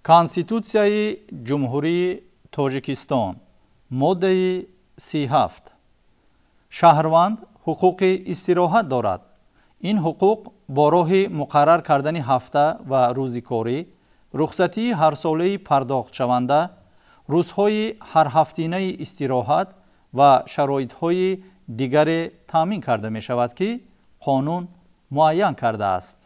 Конститутсияи Ҷумҳурии Тоҷикистон, моддаи 37. Шаҳрванд ҳуқуқи истироҳат дорад. Ин ҳуқуқ бо роҳи муқаррар кардани ҳафта ва рӯзи корӣ, рухсатии ҳарсолаи пардохтшаванда, рӯзҳои ҳарҳафтинаи истироҳат ва шароитҳои дигаре таъмин карда мешавад, ки қонун муайян кардааст.